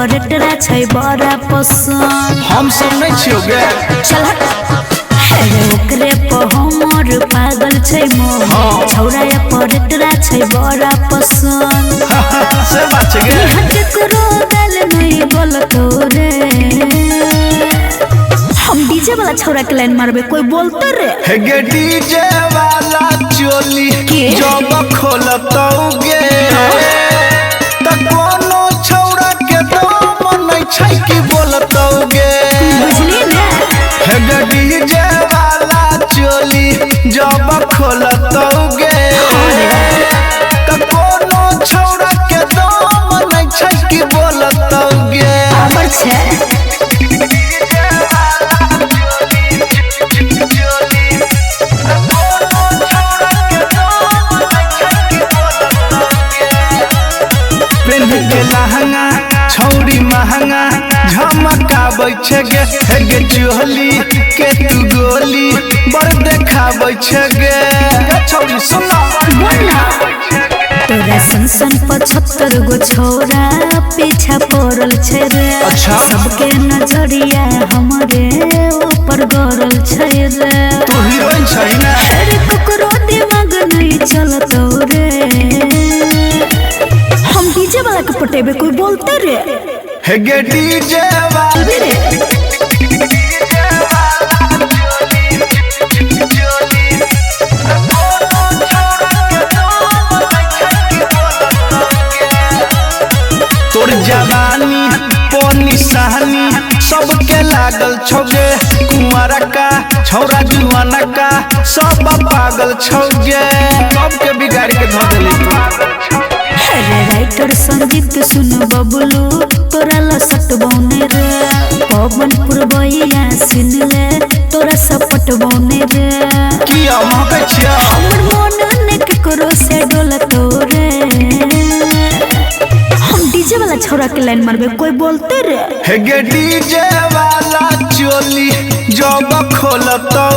ऑपरेटरा छै बड़ा पसंद। हम सब नहीं छियो गे। चल हट। अरे ओकरे पर हमर पागल छै मोन। हाँ। छौड़ा ऑपरेटरा छै बड़ा पसंद। से बात छै गे। हट करो गल नहीं बोलतो रे। हम डीजे वाला छौड़ा के लाइन मारबे कोई बोलते रे। हे गे डीजे वाला चोली के? जब खोलतौ गे त कोनो छौड़ा के दम नहीं छै कि बोलतौ गे। बुझली ना। हे गे डीजे वाला चोली जब खोलतौ गे त कोनो छौड़ा के दम नहीं छै कि बोलतौ गे। अबर छै। पेन्ह के लहंगा छौरी महंगा झमकाबै छै गे। हे गे चोली के तू गोली बड़ देखाबै छै गे। गे छौरी सुन ना। बोल ना। तोरा सन सन 75 गो छौरा पीछा पड़ल छै रे। अच्छा। सबके नजरिया हमरे ऊपर गड़ल छै रे। तू हीरोइन छै ना। अरे ककरो दिमाग नहीं चलतो रे। हम डीजे वाला के पटेबे कोई बोलते रे। हे गे डीजे वाला चलबे रे। तोर जवानी पोनी सहनी सबके लागल छौगे। कुंवारा का छौरा जुआना का सब पागल छौगे। सबके बिगाड़ के धऽ देली तू। अरे राइटर संजीत सुन बबलू तोरा लसट बौने रे। पवन पुरबैया सुन ले तोरा सपट बौने रे। किया महकै छियै। हमर मन ने ककरो से डोलतो रे। हम डीजे वाला छौड़ा के लाइन मारबे कोई बोलते रे। हे गे डीजे वाला चोली जब खोलतौ।